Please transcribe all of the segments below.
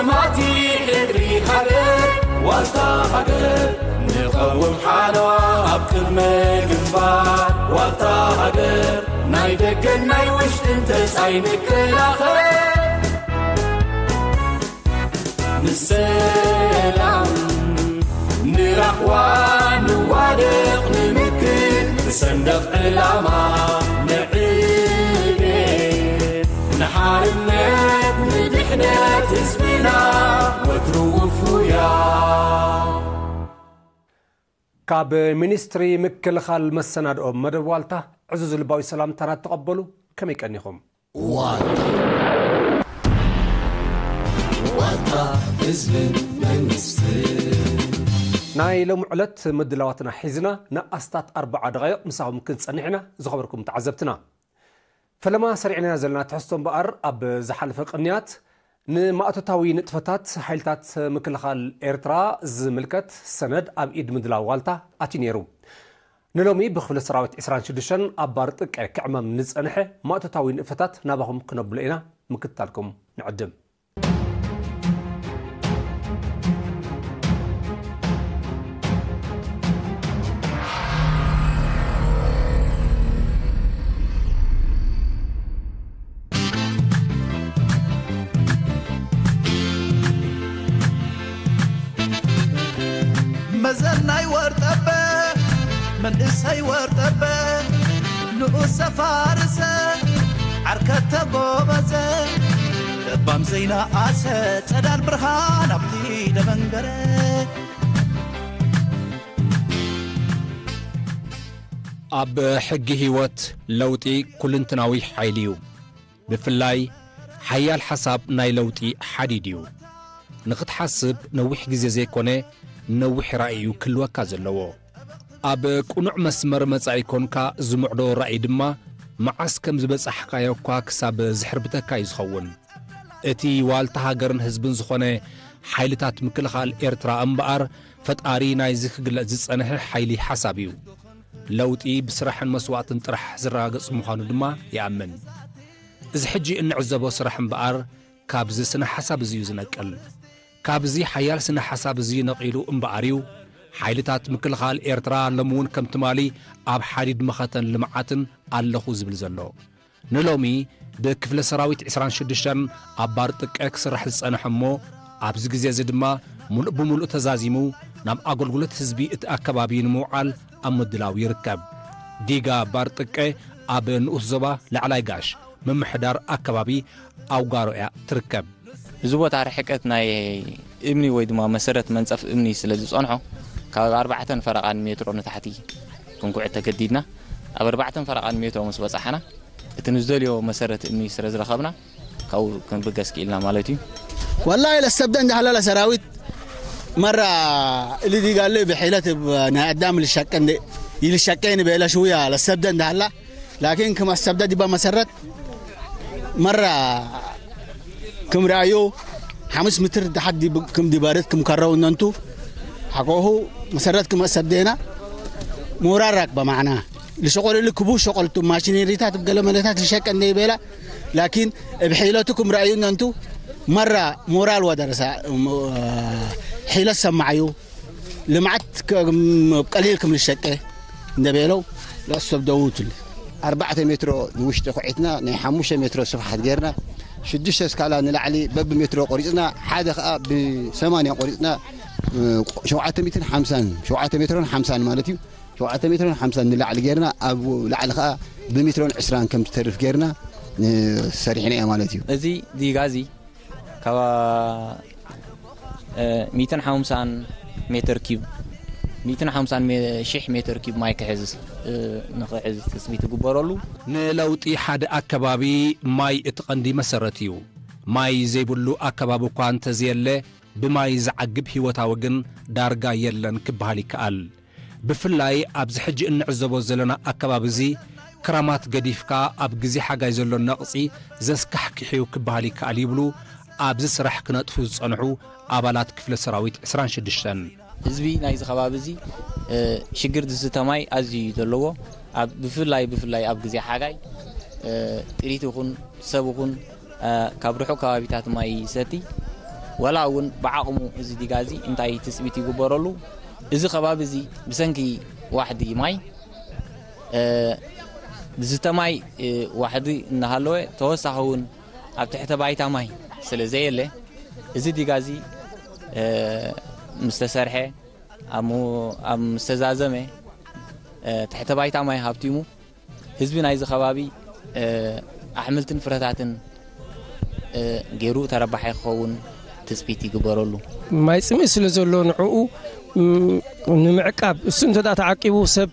ማቲ ሕድሪ ሃገር ዋልታ ሃገር ንቐውም ሓለዋ ኣብ ቅድመ ግንባር ዋልታ ሃገር ናይ ደገን ናይ ውሽጥን ተጻይ ንከላኸል ንሰላም ንራህዋ ንዋደቕ ንምክት ንሰንደቕ ዕላማ ንዕቤት ንሓርነት ንድሕነት ህዝብና ወትሩ ውፉያ። ካብ ሚኒስትሪ ምክልኻል መሰናድኦ መደብ ዋልታ ዕዙዝ ልባዊ ሰላምታና ተቐበሉ። ከመይ ቀኒኹም? ዋልታ። ዋልታ ህዝብን መንግስትን። ናይ ሎሚ ዕለት ምድላዋትና ሒዝና ንኣስታት ኣርብዓ ደቓይቕ ምሳኹም ክንጸንሕ ኢና። ዝኸበርኩም ተዓዘብትና፣ ፈለማ ሰሪዕና ዘለና ትሕዝቶ እምበኣር፣ ኣብ ዝሓለፈ ቅንያት ንማእቶታዊ ንጥፈታት ሓይልታት ምክልኻል ኤርትራ ዝምልከት ሰነድ ኣብ ኢድ ምድላው ዋልታ ኣትዩ ነይሩ። ንሎሚ ብክፍለ ሰራዊት ዕስራን ሽዱሽተን ኣብ ባር ጥቀ ክዕመም ንጸንሐ ማእቶታዊ ንጥፈታት ናባኹም ክነብሎ ኢና፣ ምክትታልኩም ንዕድም። መዘናይ ወርጠበ መንእሰይ ወርጠበ ንኡሰ ፋርሰ ዓርከ ተጎበዘ ለባም ዘይነኣሰ ጸዳል ብርሃን ኣብቲ ደበንገረ። ኣብ ሕጊ ህይወት ለውጢ ኩልንትናዊ ሓይሊ እዩ። ብፍላይ ሓያል ሓሳብ ናይ ለውጢ ሓዲድ እዩ። ንኽትሓስብ ነዊሕ ግዜ ዘይኮነ ነዊሕ ራእይ እዩ ክህልወካ ዘለዎ። ኣብ ቅኑዕ መስመር መጻኢ ኮንካ ዝምዕዶ ራእይ ድማ መዓስ ከም ዝበጻሕካዮ እኳ ክሳብ ዝሕርብተካ እዩ ዝኸውን። እቲ ዋልታ ሃገርን ህዝብን ዝኾነ ሓይልታት ምክልኻል ኤርትራ እምበኣር ፈጣሪ ናይዚ ክግለጽ ዝጸንሐ ሓይሊ ሓሳብ እዩ። ለውጢ ብስራሕን መስዋእትን ጥራሕ ዝረጋገጽ ምዃኑ ድማ ይኣምን። እዚ ሕጂ እንዕዘቦ ስራሕ እምበኣር ካብዚ ስነ ሓሳብ እዚ እዩ ዝነቅል። ካብዚ ሓያል ስነ ሓሳብ እዚ ነቒሉ እምበኣር እዩ ሓይልታት ምክልኻል ኤርትራ ሎሚ እውን ከም ትማሊ ኣብ ሓዲድ መኸተን ልምዓትን ኣለኹ ዝብል ዘሎ። ንሎሚ ብክፍለ ሰራዊት ዕስራን ሽዱሽተን ኣብ ባር ጥቀ ክስራሕ ዝጸንሐ እሞ ኣብዚ ግዜ እዚ ድማ ሙሉእ ብሙሉእ ተዛዚሙ ናብ ኣገልግሎት ህዝቢ እቲ ኣከባቢ ንምውዓል ኣብ ምድላው ይርከብ። ዲጋ ባር ጥቀ ኣብ ንኡስ ዞባ ላዕላይ ጋሽ ምምሕዳር ኣከባቢ ኣውጋሮ እያ ትርከብ። እዚ ቦታ ርሕቀት ናይ እምኒ ወይ ድማ መሰረት መንጸፍ እምኒ ስለ ዝጸንሖ ካብ ኣርባዕተን ፈረቓን ሜትሮ ንታሕቲ ክንኩዕ ተገዲድና። ኣብ ኣርባዕተን ፈረቓን ሜትሮ ምስ በጻሕና እቲ ንዝደልዮ መሰረት እምኒ ስለ ዝረኸብና ካብኡ ክንብገስ ክኢልና ማለት እዩ። والله ለሰብደ እንዳህላለ ሰራዊት መራ እሊ ዲጋለ ብሒለት ናይ ኣዳም ልሻቀ እንደ ይልሻቀ ንበላ ሽውያ ለሰብደ እንዳህላ ላኪን ክም ኣሰብደ ዲባ መሰረት መራ ክም ራእዩ ሓሙስ ምትር ድሓት ክም ዲባረት ክም ከረው እነንቱ ሓቆሁ መሰረት ክም ኣሰብደና ሞራራክ በማዕና ልሸቆል እሊ ክቡ ሸቆልቱ ማሽነሪታት ገለ መለታት ልሸቀ እንደ ይበላ ላኪን እብ ሒለቱ ክም ራእዩ እነንቱ መራ ሞራል ወደረሳ ሒለት ሰማዓዩ ልምዓት ቀሊል ክም ልሸቀ እንደበለው ለሰብ ደውትል ኣርባዕተ ሜትሮ ንውሽጢ ኩዒትና ናይ ሓሙሽተ ሜትሮ ስፍሓት ጌርና ሽዱሽተ ስካላ ንላዕሊ በቢ ሜትሮ ቆሪፅና ሓደ ከዓ ብሰማንያ ቆሪፅና ሸውዓተ ሚትን ሓምሳን ሸውዓተ ሜትሮን ሓምሳን ማለት እዩ ሸውዓተ ሜትሮን ሓምሳን ንላዕሊ ጌርና ኣብ ላዕሊ ከዓ ብሜትሮን ዕስራን ከም ትተርፍ ጌርና ሰሪሕና እያ ማለት እዩ እዚ ዲጋ እዚ ካብ ሚትን ሓምሳን ሜትር ኪብ ሚትን ሓምሳን ሺሕ ሜትር ኪብ ማይ ክሕዝ ንኽሕዝ ትፅቢት ይግበረሉ። ንለውጢ ሓደ ኣከባቢ ማይ እቲ ቀንዲ መሰረት እዩ። ማይ ዘይብሉ ኣከባቢ እኳ እንተዘየለ ብማይ ዝዓግብ ህይወታዊ ግን ዳርጋ የለን ክበሃል ይከኣል። ብፍላይ ኣብዚ ሕጂ እንዕዘቦ ዘለና ኣከባቢ እዚ ክራማት ገዲፍካ ኣብ ግዜ ሓጋይ ዘሎ ነቕጺ ዘስካሕክሕዩ ክበሃል ይከኣል ይብሉ ኣብዚ ስራሕ ክነጥፉ ዝጸንሑ ኣባላት ክፍለ ሰራዊት ዕስራን ሽዱሽተን። ህዝቢ ናይዚ ከባቢ እዚ ሽግር ዝስተ ማይ ኣዝዩ እዩ ዘለዎ። ብፍላይ ብፍላይ ኣብ ግዜ ሓጋይ ጥሪት ይኹን ሰብ ይኹን ካብ ርሑቕ ከባቢታት ማይ ይሰቲ። ወላ እውን ብዓቕሙ እዚ ዲጋ እዚ እንታይ ትፅቢት ይግበረሉ? እዚ ከባቢ እዚ ብሰንኪ ዋሕዲ ማይ፣ እ፣ ዝስተ ማይ፣ እ፣ ዋሕዲ እናሃለወ፣ ተወሳኺ እውን ኣብ ትሕተ ባይታ ማይ ስለ ዘየለ፣ እዚ ዲጋ እዚ፣ እ፣ ምስ ተሰርሐ፣ ኣብ ሙ-፣ ኣብ ምስ ተዛዘመ፣ እ፣ ትሕተ ባይታ ማይ ሃብቲሙ፣ ህዝቢ ናይዚ ከባቢ፣ እ፣ ኣሕምልትን ፍረታትን፣ እ፣ ገይሩ ተረባሒ ክኸውን ትጽቢት ይግበረሉ። ማይ ጽምኢ ስለ ዘሎ ንዕኡ፣ ም፣ ንምዕቃብ፣ እሱ እንተ ደኣ ተዓቂቡ ሰብ፣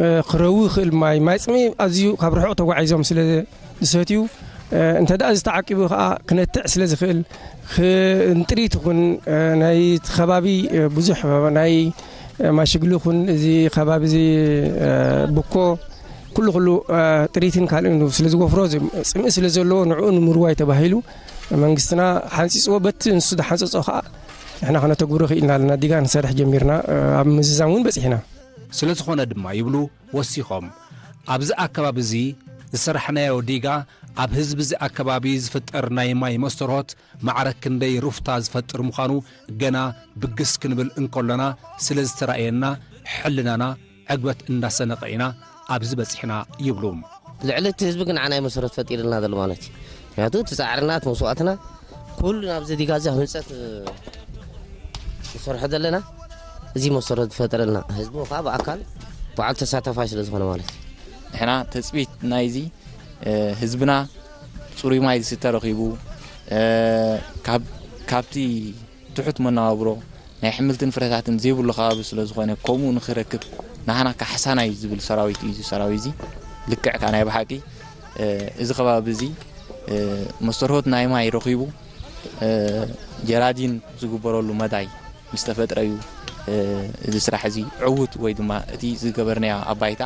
እ፣ ክረዊ ይኽእል። ማይ፣ ማይ ጽምኢ ኣዝዩ ካብ ርሑቕ ተጓዒዞም ስለ ዝሰትዩ፣ እ፣ እንተ ደኣ እዚ ተዓቂቡ ከኣ ክነትዕ ስለ ዝኽእል፣ ክ-፣ ንጥሪት ይኹን፣ እ፣ ናይ እቲ ከባቢ፣ እ፣ ብዙሕ ናይ፣ እ፣ ማሽግሊ ይኹን እዚ ከባቢ እዚ፣ እ፣ ብኮ ኩሉ ኩሉ፣ እ፣ ጥሪትን ካልእን ስለ ዝወፍሮ፣ እዚ ጽምኢ ስለ ዘለዎ ንዕኡ ንምርዋይ ተባሂሉ መንግስትና ሓንጺጽዎ፣ በቲ ንሱ ዝሓንጸጾ ከኣ ንሕና ከነተግብሮ ክኢልና ኣለና። ዲጋ ንሰርሕ ጀሚርና፣ እ፣ ኣብ ምዝዛም እውን በጺሕና። ስለ ዝኾነ ድማ ይብሉ ወሲኾም፣ ኣብዚ ኣከባቢ እዚ ዝሰራሕናዮ ዲጋ ኣብ ህዝቢ እዚ ኣከባቢ ዝፍጠር ናይ ማይ መስተርሆት ማዕረ ክንደይ ሩፍታ ዝፈጥር ምዃኑ ገና ብግስ ክንብል እንከሎና ስለ ዝተራእየና ሕልናና ዕግበት እንዳሰነቐ ኢና ኣብዚ በጺሕና ይብሉ። ልዕሊ እቲ ህዝቢ ግን ንዓና እዩ መሰረት ፈጢርልና ዘሎ ማለት እዩ። ምክንያቱ እቲ ጻዕርና፣ እቲ መስዋእትና ኩሉ ናብዚ ዲጋ እዚ ኣብ ህንጸት ንሰርሖ ዘለና፣ እዚ መሰረት ዝፈጠረልና ህዝቢ ከዓ ብኣካል በዓል ተሳታፋይ ስለ ዝኾነ ማለት እዩ። ንሕና ተጽቢት ናይዚ፣ እ፣ ህዝብና ጽሩይ ማይ ዝስተ ረኺቡ፣ እ፣ ካብ-፣ ካብቲ ትሑት መነባብሮ ናይ ኣሕምልትን ፍረታትን ዘይብሉ ከባቢ ስለ ዝኾነ፣ ከምኡ ንኽረክብ ናህና ካሕሳና እዩ ዝብል ሰራዊት እዩ። እዚ ሰራዊት እዚ ልክዕ ከኣ ናይ ብሓቂ፣ እ፣ እዚ ከባቢ እዚ፣ እ፣ መስተርሆት ናይ ማይ ረኺቡ፣ እ፣ ጀራዲን ዝግበረሉ መዳይ ምስ ተፈጥረ እዩ፣ እ፣ እዚ ስራሕ እዚ ዕዉት ወይ ድማ እቲ ዝገበርናዮ ኣብ ባይታ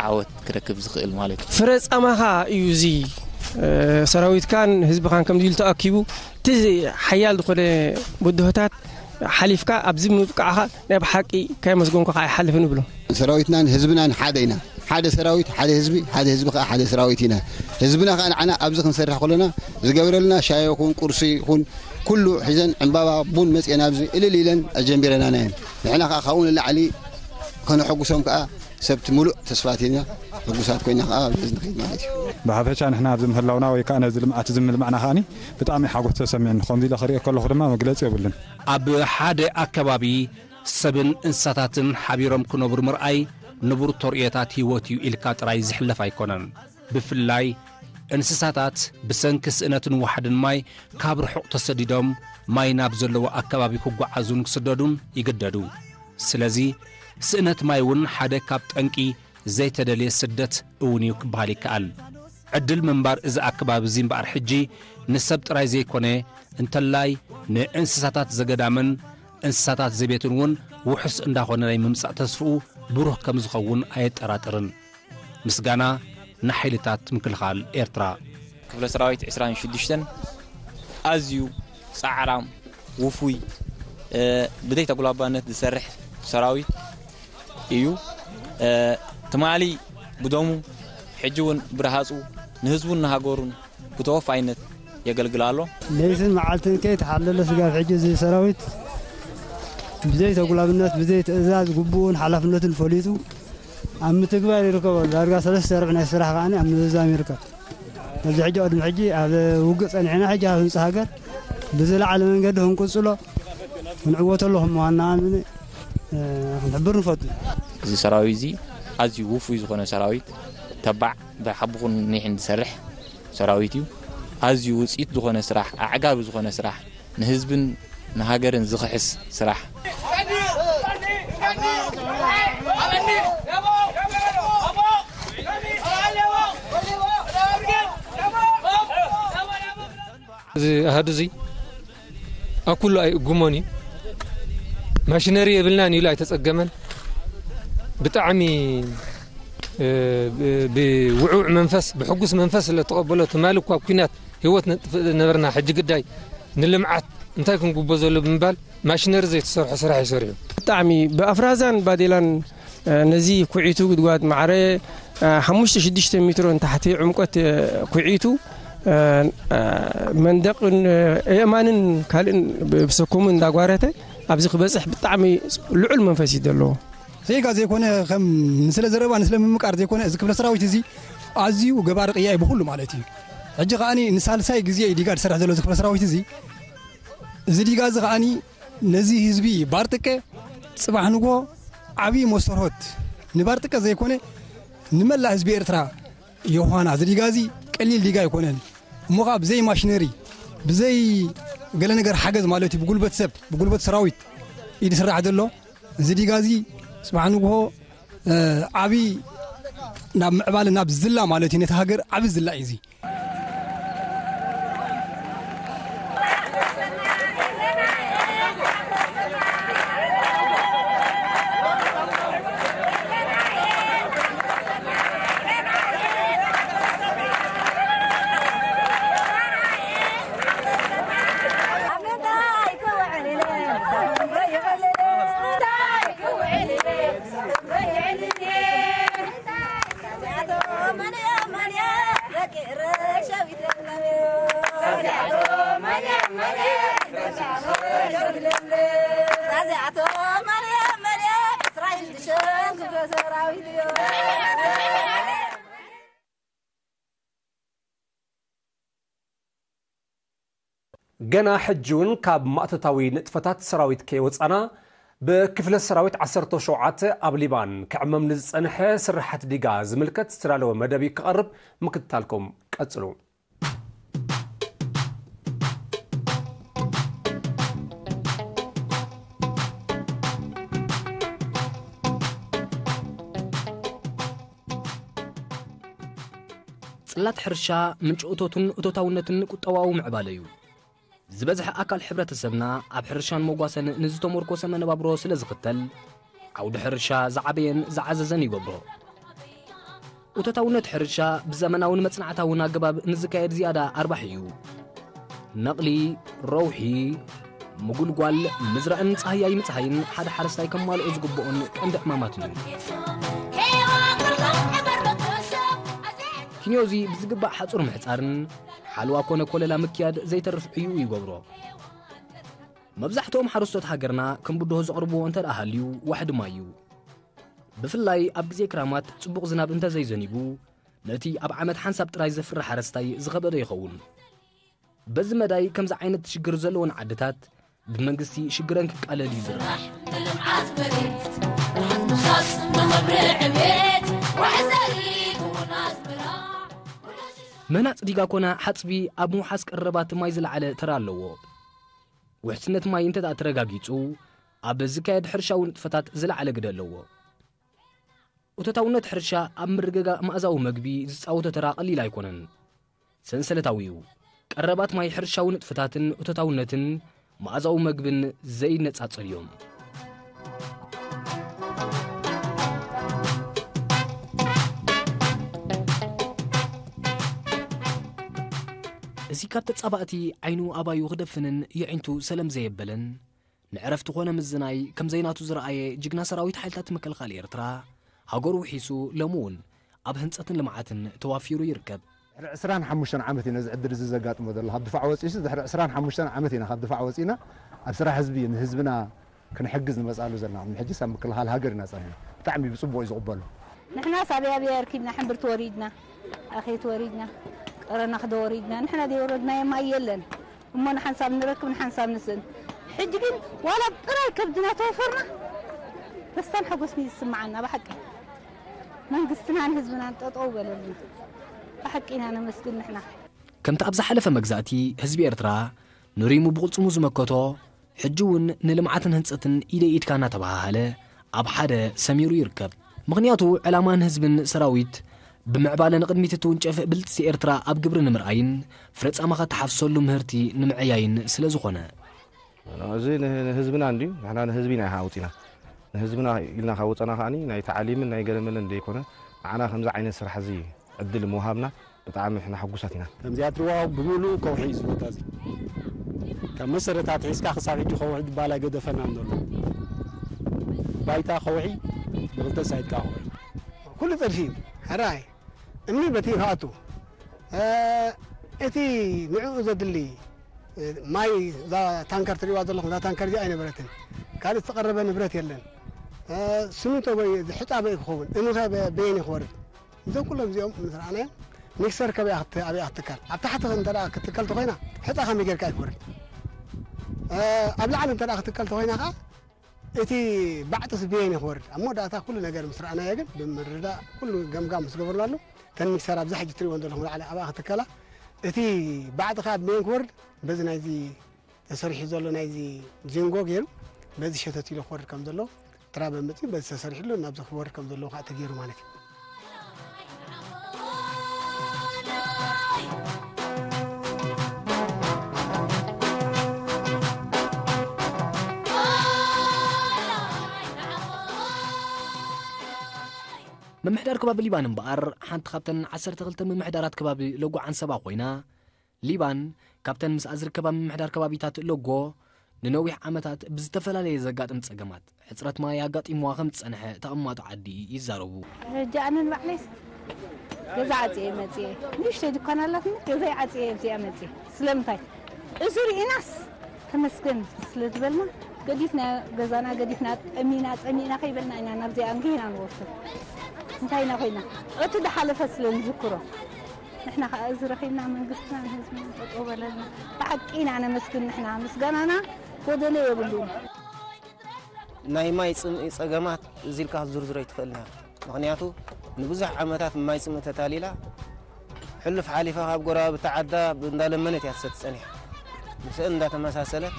ዓወት ክረክብ ዝኽእል ማለት እዩ። ፍረ ጻማኻ እዩ እዚ፣ እ፣ ሰራዊትካን ህዝብኻን ከምዚ ኢሉ ተኣኪቡ፣ እቲ ሓያል ዝኾነ ብድሆታት ሓሊፍካ ኣብዚ ምብቃዕኻ ናይ ብሓቂ ከየመስገንኩኻ ኣይሓልፍን እብሎ። ሰራዊትናን ህዝብናን ሓደ ኢና። ሓደ ሰራዊት፣ ሓደ ህዝቢ፣ ሓደ ህዝቢ ከኣ ሓደ ሰራዊት ኢና። ህዝብና ከኣ ንዓና ኣብዚ ክንሰርሕ ከለና ዝገብረልና ሻሂ ይኹን ቁርሲ ይኹን ኩሉ ሒዘን ዕምባባ ቡን መጽኤን ኣብዚ እልል ኢለን ኣጀንቢረናና እየን። ንሕና ከኣ ካብኡ ንላዕሊ ከነሐጉሶም ከኣ ሰብቲ ሙሉእ ተስፋ ኣቲና ሕጉሳት ኮይና ከኣ ኣብዚ ንኸይድ ማለት እዩ። ብሓፈሻ ንሕና ኣብዚ ምህላውና ወይ ከኣ ነዚ ልምዓት እዚ ምልማዕና ከኣኒ ብጣዕሚ ሓጎስ ተሰሚዕኒ። ከምዚ ኢለ ክሪኦ ከለኹ ድማ መግለጺ የብሉን። ኣብ ሓደ ኣከባቢ ሰብን እንስሳታትን ሓቢሮም ክነብሩ ምርኣይ ንቡር ተርእዮታት ህይወት እዩ ኢልካ ጥራይ ዝሕለፍ ኣይኮነን። ብፍላይ እንስሳታት ብሰንኪ ስእነትን ዋሕድን ማይ ካብ ርሑቕ ተሰዲዶም ማይ ናብ ዘለዎ ኣከባቢ ክጓዓዙን ክስደዱን ይግደዱ። ስለዚ ስእነት ማይ እውን ሓደ ካብ ጠንቂ ዘይተደልየ ስደት እውን እዩ ክበሃል ይከኣል። ዕድል ምንባር እዚ ኣከባቢ እዚ እምበኣር ሕጂ ንሰብ ጥራይ ዘይኮነ፣ እንተላይ ንእንስሳታት ዘገዳምን እንስሳታት ዘቤትን እውን ውሑስ እንዳኾነ ናይ ምምጻእ ተስፍኡ ብሩህ ከም ዝኸውን ኣየጠራጥርን። ምስጋና ንሓይልታት ምክልኻል ኤርትራ። ክፍለ ሰራዊት ዕስራን ሽዱሽተን ኣዝዩ ጻዕራም፣ ውፉይ፣ እ፣ ብዘይ ተጉላባነት ዝሰርሕ ሰራዊት እዩ። እ፣ ትማሊ ብደሙ፣ ሕጂ እውን ብረሃጹ ንህዝቡን ንሃገሩን ብተወፋይነት የገልግል ኣሎ። ለይትን መዓልትን ከይተሓለለ ስጋብ ሕጂ እዚ ሰራዊት ብዘይ ተጉላብነት፣ ብዘይ ትእዛዝ ግቡኡን ሓላፍነቱን ፈሊጡ ኣብ ምትግባር ይርከቦ። ዳርጋ ሰለስተ ርብዒ ናይ ስራሕ ከኣ ኣብ ምዝዛም ይርከብ። ኣብዚ ሕጂ፣ ቅድሚ ሕጂ ኣብ ውግእ ጸኒሕና፣ ሕጂ ኣብ ህንጻ ሃገር ብዝለዓለ መንገዲ ክንቅጽሎ ክንዕወተሉ ከም ዋና ኣምን፣ እ፣ ክንሕብር ንፈቱ። እዚ ሰራዊት እዚ ኣዝዩ ውፉይ ዝኾነ ሰራዊት፣ ተባዕ፣ ብሓብኹን ኒሕን ዝሰርሕ ሰራዊት እዩ። ኣዝዩ ውጽኢት ዝኾነ ስራሕ፣ ኣዕጋቢ ዝኾነ ስራሕ፣ ንህዝብን ንሃገርን ዝኽሕስ ስራሕ። እዚ ኣሃዱ እዚ ኣብ ኩሉ ኣይእጉሞን እዩ። ማሽነሪ የብልናን ኢሉ ኣይተጸገመን። ብጣዕሚ፣ እ፣ ብ-፣ ብውዕውዕ መንፈስ፣ ብሕጉስ መንፈስ ስለ ተቐበሎ፣ ትማሊ እኳ ኣብ ኲናት ህይወት ነጥፍእ ነበርና፣ ሕጂ ግዳይ ንልምዓት እንታይ ክንግቦ ዘሎ ብምባል ማሽነሪ ዘይተሰርሖ ስራሕ እዩ ሰሪሑ። ብጣዕሚ ብኣፍራዛን ባዴላን፣ እ፣ ነዚ ኩዒቱ ጉድጓድ ማዕረ፣ እ፣ ሓሙሽተ ሽዱሽተ ሜትሮ ንታሕቲ ዕምቆት፣ እ፣ ኩዒቱ መንደቕን ኣእማንን ካልእን ብሰኮሙ እንዳጓረተ ኣብዚ ክበፅሕ ብጣዕሚ ልዑል መንፈስ እዩ ዘለዎ። ዜጋ ዘይኮነ ከም ንስለ ዘረባ ንስለ ምምቃር ዘይኮነ እዚ ክፍለ ሰራዊት እዚ ኣዝዩ ገባሪ ቅያ እዩ ብኩሉ ማለት እዩ። ሕጂ ከዓኒ ንሳልሳይ ግዜ እዩ ዲጋ ዝሰርሕ ዘሎ እዚ ክፍለ ሰራዊት እዚ። እዚ ዲጋ እዚ ከዓኒ ነዚ ህዝቢ ባርጥቀ ጽባሕ ንጎ ዓብዪ መስተርሆት ንባርጥቀ ዘይኮነ ንመላእ ህዝቢ ኤርትራ ዮሃና እዚ ዲጋ እዚ ቀሊል ዲጋ ኣይኮነን። እሞ ኸዓ ብዘይ ማሽነሪ ብዘይ ገለ ነገር ሓገዝ ማለት እዩ ብጉልበት ሰብ ብጉልበት ሰራዊት እዩ ዝስራሕ ዘሎ። እዚ ዲጋ እዚ ጽባሕ ንግሆ ዓብዪ ናብ ምዕባለ ናብ ዝላ ማለት እዩ ነቲ ሃገር ዓብዪ ዝላ እዩ እዚ። ገና ሕጂ እውን ካብ ማእቶታዊ ንጥፈታት ሰራዊት ከይወጻና፣ ብክፍለ ሰራዊት ዓሰርተ ሸውዓተ ኣብ ሊባን ክዕመም ንዝጸንሐ ስርሓት ዲጋ ዝምልከት ዝተዳለወ መደብ እዩ ክቐርብ፣ ምክትታልኩም ቀጽሉ። ጽላት ሕርሻ ምንጪ እቶቱን እቶታውነትን ቁጠባዊ ምዕባለ እዩ። ዝበዝሐ ኣካል ሕብረተሰብና ኣብ ሕርሻን መጓሰን ንዝተመርኮሰ መነባብሮ ስለ ዝኽተል፣ ዓውዲ ሕርሻ ዝዓበየን ዝዓዘዘን ይገብሮ። እቶታውነት ሕርሻ ብዘመናውን መጽናዕታውን ኣገባብ ንዝካየድ ዝያዳ ኣርባሒ እዩ። ነቕሊ፣ ረውሒ፣ ምጉልጓል፣ ምዝራእን ጻህያይ ምጽሃይን ሓደ ሓረስታይ ከማልኦ ዝግብኦን ቀንዲ ዕማማትን እዩ። ኪንዮዚ ብዝግባእ ሓጹር ምሕጻርን ሓልዋ ኮነ ኮለላ ምክያድ ዘይተርፍ ዕዩኡ ይገብሮ። መብዛሕትኦም ሓረስቶት ሃገርና ከም ብድሆ ዘቕርብዎ እንተ ደኣ ሃልዩ ዋሕዲ ማይ እዩ። ብፍላይ ኣብ ግዜ ክራማት ጽቡቕ ዝናብ እንተ ዘይዘኒቡ፣ ነቲ ኣብ ዓመት ሓንሳብ ጥራይ ዘፍሪ ሓረስታይ ዝኸበደ ይኸውን። በዚ መዳይ ከምዚ ዓይነት ሽግር ዘለወን ዓድታት ብመንግስቲ ሽግረን ክቃለል እዩ ዝረኣይ። ምህናጽ ዲጋ ኮነ ሓጽቢ ኣብ ምውሓስ ቀረባት ማይ ዝለዓለ ተራ ኣለዎ። ውሕስነት ማይ እንተ ደኣ ተረጋጊጹ፣ ኣብ ዝካየድ ሕርሻዊ ንጥፈታት ዝለዓለ ግደ ኣለዎ። እቶታውነት ሕርሻ ኣብ ምርግጋእ መኣዛዊ መግቢ ዝጻወቶ ተራ ቀሊል ኣይኮነን። ሰንሰለታዊ እዩ። ቀረባት ማይ ሕርሻዊ ንጥፈታትን እቶታውነትን መኣዛዊ መግብን ዘይነጻጸል እዮም። እዚ ካብ ተጻባእቲ ዓይኑ ኣባዩ ክደፍንን የዒንቱ ሰለም ዘየበለን፣ ንዕረፍቲ ኮነ ምዝናይ ከም ዘይናቱ ዝረኣየ ጅግና ሰራዊት ሓይልታት ምክልኻል ኤርትራ፣ ሃገሩ ውሒሱ ሎሚ እውን ኣብ ህንጸትን ልምዓትን ተዋፊሩ ይርከብ። ድሕሪ ዕስራን ሓሙሽተን ዓመት ኢና እዚ ዕድል እዚ ዘጋጥሞ ዘሎ። ካብ ድፋዕ ወጺኡስ ድሕሪ ዕስራን ሓሙሽተን ዓመት ኢና ካብ ድፋዕ ወጺእና ኣብ ስራሕ ህዝቢ ንህዝብና ክንሕግዝ ንመጻሉ ዘለና። ቅድሚ ሕጂስ ኣብ ምክልኻል ሃገር ኢና ጸኒሕና። ብጣዕሚ ብጽቡቕ እዩ ዝቕበሎ። ንሕናስ ኣበይ ኣበይ ኣርኪብና ሕምብርቲ ወሪድና፣ ኣኼት ወሪድና፣ ቀረናኽ ዶ ወሪድና፣ ንሕና ዘይወረድናዮ ማይ የለን። እሞ ንሓንሳብ ንረክብ ንሓንሳብ ንስእን። ሕጂ ግን ዋላ ጥራይ ከብድና ተወፈርና ደስታን ሓጎስን እዩ ዝስምዓና ብሓቂ። መንግስትናን ህዝብናን ጠጠው በለልና። ብሓቂ ኢና ነመስግን ንሕና። ከምቲ ኣብ ዝሓለፈ መግዛእቲ ህዝቢ ኤርትራ ንሪሙ ብቕልጽሙ ዝመከቶ፣ ሕጂ እውን ንልምዓትን ህንጸትን ኢደይ ኢድካ እናተበሃሃለ ኣብ ሓደ ሰሚሩ ይርከብ። ምኽንያቱ ዕላማን ህዝብን ሰራዊት ብምዕባለ ንቕድሚት እትውንጨፍ ብልጽቲ ኤርትራ ኣብ ግብሪ ንምርኣይን ፍረ ጻማኻ ተሓፍሰሉ ምህርቲ ንምዕያይን ስለ ዝኾነ። እዚ ንህ- ንህዝብና እንድዩ፣ ንሕና ንህዝቢ ኢና ኢኻ ኣውጺና። ንህዝብና ኢልና ካወጸና ከዓኒ ናይ ተዓሊምን ናይ ገለመለን ዘይኮነ ንዓና ከምዚ ዓይነት ስራሕ እዚ ዕድል ምውሃብና ብጣዕሚ ሕና ሕጉሳት ኢና። ከምዚኣ ትሪእዋ ብምሉኡ ከውሒ እዩ እዚ ቦታ እዚ። ካብ መሰረት ኣትሒዝካ ክሳብ ሕጂ ከውሒ ዝበሃል ኣይገደፈናን ዘሎ። ባይታ ከውሒ ብኽልተ ሳይድካ ከውሒ። ኩሉ ጥድፊ እዩ። ሕራይ እምኒ በቲ ይኸኣቱ። እ፣ እቲ ንዕኡ ዘድሊ ማይ፣ እዛ ታንከር ትሪእዋ ዘለኹም፣ እዛ ታንከር እዚኣ ኣይነበረትን። ካልእ ዝተቐረበ ንብረት የለን። ስሚንቶ ወይ ሕፃ በይ ክኸውን፣ እምኸ በየን ክወርድ? እዞም ኩሎም እዚኦም ምስ ረኣናዮም፣ ሚክሰር ከበይ ኣበይ ክትትከል? ኣብ ታሕቲ እንተ ክትትከል ተኾይና፣ ሕፃ ከመይ ጌርካ ኣይክወርድ? ኣብ ላዕሊ እንተ ክትትከል ተኾይና ከዓ፣ እቲ ባዕጥስ ብየን ክወርድ? ኣብ መወዳእታ ኩሉ ነገር ምስ ረኣናዮ ግን፣ ብምርዳእ ኩሉ ገምጋም ምስ ገበርናሉ፣ እተን ሚክሰር ኣብዛ ሕጂ ትሪእወን ዘለኹም ላዕሊ ኣብኣ ክትከላ፣ እቲ ባዕጢ ከዓ ብየን ክወርድ? በዚ ናይዚ ተሰሪሑ ዘሎ ናይዚ ዚንጎ ገይሩ፣ በዚ ሸተት ኢሉ ክወርድ ከም ዘሎ፣ ትራበ መፂኡ በዚ ተሰሪሕሉ ናብዚ ክወርድ ከም ዘለዎ ከዓ ተገይሩ ማለት እዩ። ምምሕዳር ከባቢ ሊባን እምበኣር፣ ሓንቲ ካብተን ዓሰርተ ክልተ ምምሕዳራት ከባቢ ለጎ ዓንሰባ ኮይና፣ ሊባን ካብተን ምስኣ ዝርከባ ምምሕዳር ከባቢታት ለጎ ንነዊሕ ዓመታት ብዝተፈላለየ ዘጋጥም ጸገማት ሕጽረት ማይ ኣጋጢምዋ ከም ዝጸንሐ ተቐማጦ ዓዲ ይዛረቡ። ሕጂ ኣነ ንባዕለይስ ገዛ ዓጽየ መጽየ፣ ንእሽተይ ድኳን ኣላትኒ፣ ገዛይ ዓጽየ ኣብዚኣ መጽየ። ስለምንታይ? እዚ ርኢናስ ተመስገን ስለ ዝበልና፣ ገዲፍና ገዛና ገዲፍና፣ ጠሚና ጸሚእና ከይበልና ኢና ናብዚኣ እንግሂና ንወፍር። እንታይ ኢና ኮይና? እቲ ድሓለፈ ስለ ንዝክሮ፣ ንሕና ከኣ እዚ ረኺብና መንግስትና ንህዝብና ጠጠው በለልና። ብሓቂ ኢና ነመስግን ንሕና። ምስጋናና ጎደሎ የብሉን። ናይ ማይ ጽምኢ ጸገማት እዚ ኢልካ ክትዝርዝሮ ኣይትኽእልን ኢኻ። ምኽንያቱ ንብዙሕ ዓመታት ብማይ ጽምኢ ተታሊላ፣ ሕሉፍ ሓሊፋ ካብ ጎረባብቲ ዓዳ እንዳለመነት እያ ትሰቲ ጸኒሓ። ምስአን እንዳተመሳሰለት፣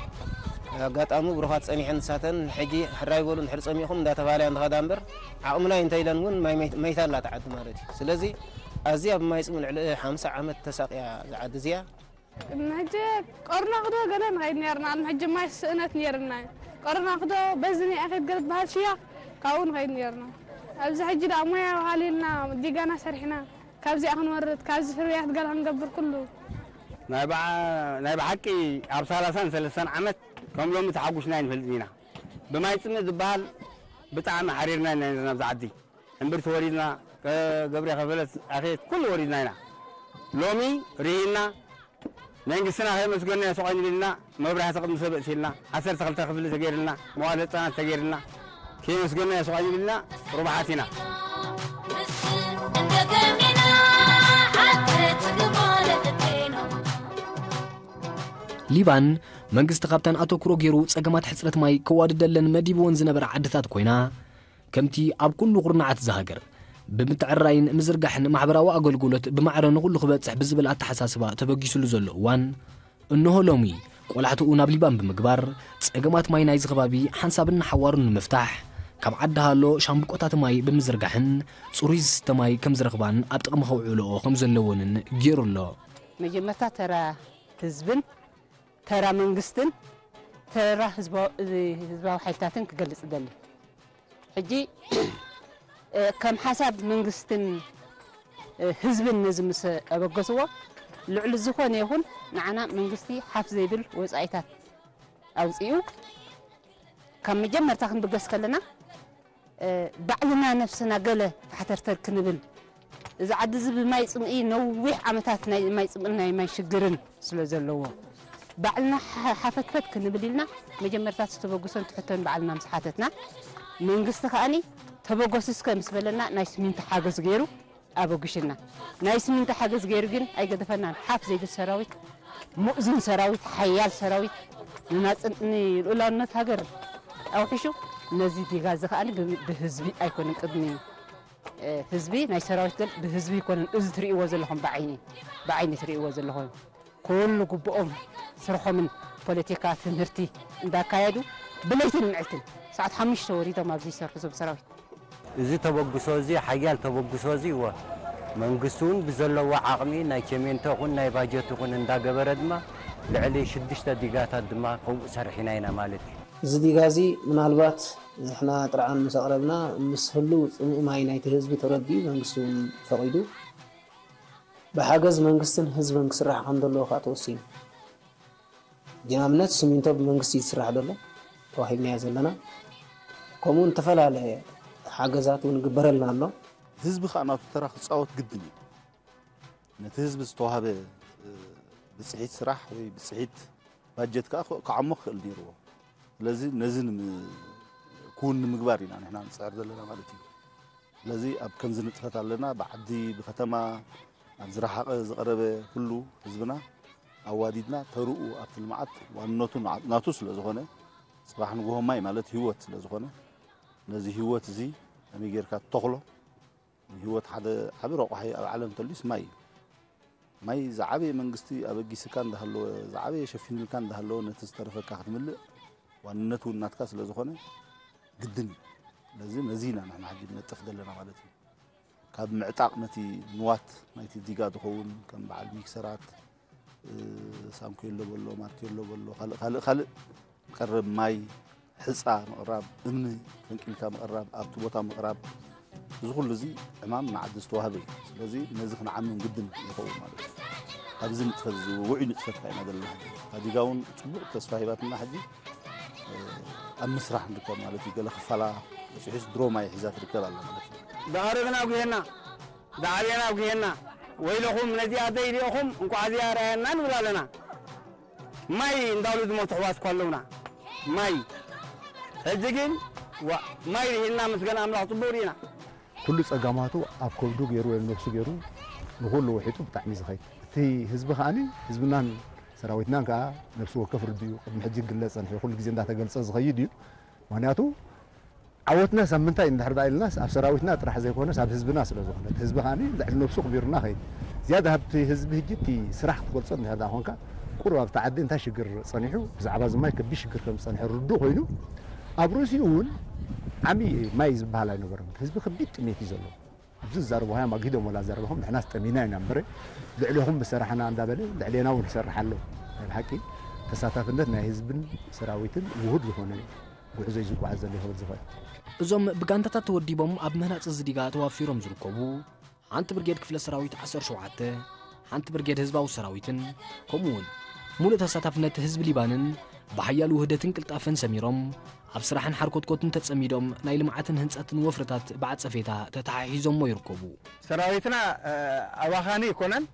ኣጋጣሚ ብሩኻት ጸኒሐን ንሳተን ሕጂ ሕራይ በሉ እንድሕር ጸሚእኹም እንዳተባሃላ እየን ዝኸዳ እምበር፣ ዓቕምና እዩ እንተኢለን እውን ማይ መይት-፣ መይታ ኣላ እታ ዓዲ ማለት እዩ። ስለዚ ኣዝያ ብማይ ጽምኢ ልዕሊ ሓምሳ ዓመት ተሳቕያ እዛ ዓዲ እዚኣ። ሕጂ ቆርናኽዶ ገለ ንኸይድ ነርና፣ ቅድሚ ሕጂ ማይ ስእነት ነርና። ቆርናኽዶ በዚ ናይ ኣፌት ገለ ዝበሃል ሽያኽ ካብኡ ንኸይድ ነርና። ኣብዚ ሕጂ ደኣ ሞያ ወሃሊልና ዲጋና ሰሪሕና ካብዚኣ ክንወርድ፣ ካብዚ ፍርያት ገለ ክንገብር ኩሉ። ናይ ብዓ-፣ ናይ ብሓቂ ኣብ ሰላሳን ሰለስተን ዓመት ከም ሎሚ ተሓጉስና ኣይንፈልጥን ኢና። ብማይ ጽምእ ዝበሃል ብጣዕሚ ሓሪርና ኢና ነርና ኣብዚ ዓዲ። እምብርቲ ወሪድና፣ ገብረ ከፈለት ኣፌት ኩሉ ወሪድና ኢና። ሎሚ ርኢና መንግስትና ከየመስገንና ሱቕ ኣይንብል ኢና። መብራህቲ ቅድሚ ሰብ ኣእትዩልና፣ ዓሰርተ ክልተ ክፍሊ ተገይርልና፣ መዋለ ህጻናት ተገይርልና፣ ከየመስገንና ሱቕ ኣይንብል ኢና። ርቡሓት ኢና። ሊባን መንግስቲ ካብተን ኣተኩሮ ገይሩ ጸገማት ሕጽረት ማይ ከዋድደለን መዲብወን ዝነበረ ዓድታት ኮይና፣ ከምቲ ኣብ ኩሉ ኩርናዓት እዛ ሃገር ብምትዕርራይን ምዝርጋሕን ማሕበራዊ ኣገልግሎት ብማዕረ ንኹሉ ክበጽሕ ብዝብል ኣተሓሳስባ ተበጊስሉ ዘሎ እዋን፣ እንሆ ሎሚ ቆላሕትኡ ናብ ሊባን ብምግባር፣ ጸገማት ማይ ናይዚ ከባቢ ሓንሳብን ንሓዋሩን ንምፍታሕ፣ ካብ ዓዲ ሃሎ ሻምብቆታት ማይ ብምዝርጋሕን ጽሩይ ዝስተ ማይ ከም ዝረኽባን ኣብ ጥቕሚ ከውዕልኦ ከም ዘለወንን ገይሩ ኣሎ። መጀመርታ ተራ ህዝብን ተራ መንግስትን ተራ ህዝባዊ፣ ህዝባዊ ሓይልታትን ክገልጽ እደሊ። ሕጂ፣ እ፣ ከም ሓሳብ መንግስትን፣ እ፣ ህዝብን ነዚ ምስ ኣበገስዎ፣ ልዕሊ ዝኾነ ይኹን ንዓና መንግስቲ ሓፍ ዘይብል ወጻኢታት ኣውጺኡ። ካብ መጀመርታ ክንብገስ ከለና፣ እ፣ ባዕልና ነብስና ገለ ፋሕተርተር ክንብል፣ እዚ ዓዲ እዚ ብማይ ጽምኢ ነዊሕ ዓመታት ናይ ማይ ጽምእን ናይ ማይ ሽግርን ስለ ዘለዎ፣ ባዕልና ሓ-፣ ሓፈትፈት ክንብል ኢልና መጀመርታ እቲ ተበግሶን ትሕቶን ባዕልና ምስ ሓተትና፣ መንግስቲ ከኣኒ ተበገሱ እስከ ምስ በለና ናይ ስሚንቶ ሓገዝ ገይሩ ኣበጉሽና። ናይ ስሚንቶ ሓገዝ ገይሩ ግን ኣይገደፈናን። ሓፍ ዘይብል ሰራዊት፣ ሙእዙን ሰራዊት፣ ሓያል ሰራዊት፣ ንናጽን-፣ ንልኡላውነት ሃገር ኣውሒሹ፣ ነዚ ዲጋ እዚ ከኣኒ ብ-፣ ብህዝቢ ኣይኮነን ቅድሚ፣ እ፣ ህዝቢ፣ ናይ ሰራዊት ገል ብህዝቢ ኣይኮነን። እዚ ትርእይዎ ዘለኹም ብዓይኒ፣ ብዓይኒ ትርእይዎ ዘለኹም። ኩሉ ግቡኦም ስርሖምን ፖለቲካ፣ ትምህርቲ እንዳካየዱ ብለይትን ምዕልትን ሰዓት ሓሙሽተ ወሪዶም ኣብዚ ይሰርሑ እዞም ሰራዊት። እዚ ተበግሶ እዚ ሓያል ተበግሶ እዚ እወ መንግስቲ እውን ብዘለዎ ዓቕሚ ናይ ቸሜንቶ ይኹን ናይ ባጀት ይኹን እንዳገበረ ድማ ልዕሊ ሽዱሽተ ዲጋታት ድማ ከምኡ ሰሪሕና ኢና ማለት እዩ። እዚ ዲጋ እዚ ምናልባት ንሕና ጥርዓን ምስ ኣቕረብና ምስ ህሉው ጽምኢ ማይ ናይቲ ህዝቢ ተረዲኡ መንግስቲ እውን ፈቒዱ ብሓገዝ መንግስትን ህዝብን ክስራሕ ከም ዘለዎ ከዓ ተወሲኑ። ንኣብነት ስሚንቶ ብመንግስቲ እዩ ዝስራሕ ዘሎ ተዋሂብናዮ ዘለና። ከምኡ እውን ዝተፈላለየ ሓገዛት እውን ይግበረልና ኣሎ። ህዝቢ ከዓ ናቱ ተራ ክፃወት ግድን እዩ። ነቲ ህዝቢ ዝተዋህበ ብፅሒት ስራሕ ወይ ብፅሒት ባጀት ከዓ ክዓሞ ክኽእል ነይርዎ። ስለዚ ነዚ ክውን ንምግባር ኢና ንሕና ንፅዕር ዘለና ማለት እዩ። ስለዚ ኣብ ከምዚ ንጥፈት ኣለና። ብዓዲ ብከተማ ኣብ ዝረሓቐ ዝቐረበ ኩሉ ህዝብና ኣዋዲድና ተርኡ ኣብቲ ልምዓት ዋንነቱ ናቱ ስለ ዝኾነ ፅባሕ ንግሆ ማይ ማለት ህይወት ስለ ዝኾነ ነዚ ህይወት እዚ ከመይ ጌርካ ትተኽሎ? ህይወት ሓደ ዓቢ ረቋሒ ኣብ ዓለም እንተልዩስ ማይ እዩ። ማይ ዝዓበየ መንግስቲ ኣበጊስካ እንዳሃለወ ዝዓበየ ሸፊንልካ እንዳሃለወ ነቲ ዝተረፈካ ክትምልእ ዋንነት እውን ናትካ ስለ ዝኾነ ግድን እዩ። ስለዚ ነዚ ኢና ንሕና ሕጂ ንነጥፍ ዘለና ማለት እዩ። ካብ ምዕጣቕ ነቲ ንዋት ናይቲ ዲጋ ዝኸውን ከም በዓል ሚክሰራት ሳንኩ የሎ በሎ ማርክ የሎ በሎ ካልእ ካልእ ካልእ ቀረብ ማይ ሕፃ ምቕራብ እምኒ ፈንቂልካ ምቕራብ ኣብቲ ቦታ ምቕራብ እዚ ኩሉ እዚ ዕማም ንዓዲ ዝተዋህበ እዩ። ስለዚ ነዚ ክንዓምም ግድን ይኸውን ማለት እዩ። ኣብዚ ንጥፈት እዚ ውዑይ ንጥፈት ካይና ዘለና ሕጂ ታዲጋ እውን ፅቡቕ ተስፋ ሂባትና ሕጂ ኣብ ምስራሕ ንርከብ ማለት እዩ። ገለ ክፋላ በፂሑስ ድሮ ማይ ሒዛ ትርከብ ኣላ ማለት እዩ። ዝኣረግና ጉሄና ዝዓብየና ጉሄና ወይለኹም ነዚኣ ዘይሪእኹም እንኳዕ እዚኣ ረኣየና ንብል ኣለና። ማይ እንዳሉ ዝሞቱ ኣሕዋት እኳ ኣለውና። ማይ ሕጂ ግን ማይ ርሂና ምስገን ኣምላኽ ጽቡቕ ርኢና። ኩሉ ጸጋማቱ ኣብ ከብዱ ገይሩ ወይ ነብሱ ገይሩ ንኹሉ ውሒጡ ብጣዕሚ ዝኸይድ እቲ ህዝቢ ከዓኒ ህዝብናን ሰራዊትናን ከዓ ነብሲ ወከፍ ርድኡ ቅድሚ ሕጂ ግለጽ ጸንሑ ኩሉ ግዜ እንዳተገልጸ ዝኸይድ እዩ። ምክንያቱ ዓወትና ሳብ ምንታይ እንድሕር ደኣ ኢልናስ ኣብ ሰራዊትና ጥራሕ ዘይኮነስ ኣብ ህዝብና ስለ ዝኾነ እቲ ህዝቢ ከዓኒ ልዕሊ ነብሱ ኣኽቢሩና ከይድ ዝያዳ ኣብቲ ህዝቢ ሕጂ እቲ ስራሕ ክትገልጾ እንድሕር ደኣ ኮንካ ቁሩብ ኣብቲ ዓዲ እንታይ ሽግር ጸኒሑ ብዛዕባ እዚ ማይ ከቢድ ሽግር ከም ዝጸንሐ ርዱእ ኮይኑ ኣብ ርእሲኡ እውን ዓሚ ማይ ዝበሃል ኣይነበሮም እቲ ህዝቢ ከቢድ ጥሜት እዩ ዘለዎ ኣብዚ ዝዛረቡ ሃያ ማጊዶም ወላ ዘረባኹም ንሕናስ ጠሚና ኢና እምበር ልዕሌኹም ብሰራሕና እንዳበለ ልዕሌና እውን ይሰርሕ ኣሎ ናይ ብሓቂ ተሳታፍነት ናይ ህዝብን ሰራዊትን ውሁድ ዝኾነ ጉዕዞ እዩ ዝጓዓዝ ዘሎ ይኸውን ዝኽእል። እዞም ብጋንታታት ተወዲቦም ኣብ ምህናፅ እዚ ዲጋ ተዋፊሮም ዝርከቡ ሓንቲ ብርጌድ ክፍለ ሰራዊት ዓሰርተ ሸውዓተ፣ ሓንቲ ብርጌድ ህዝባዊ ሰራዊትን ከምኡ እውን ሙሉእ ተሳታፍነት ህዝቢ ሊባንን ብሓያል ውህደትን ቅልጣፈን ሰሚሮም ኣብ ስራሕን ሓርኮትኮትን ተፀሚዶም ናይ ልምዓትን ህንፀትን ወፍርታት ብዓፀፌታ ተተሓሒዞሞ ይርከቡ። ሰራዊትና ኣባኻኒ ኣይኮነን፣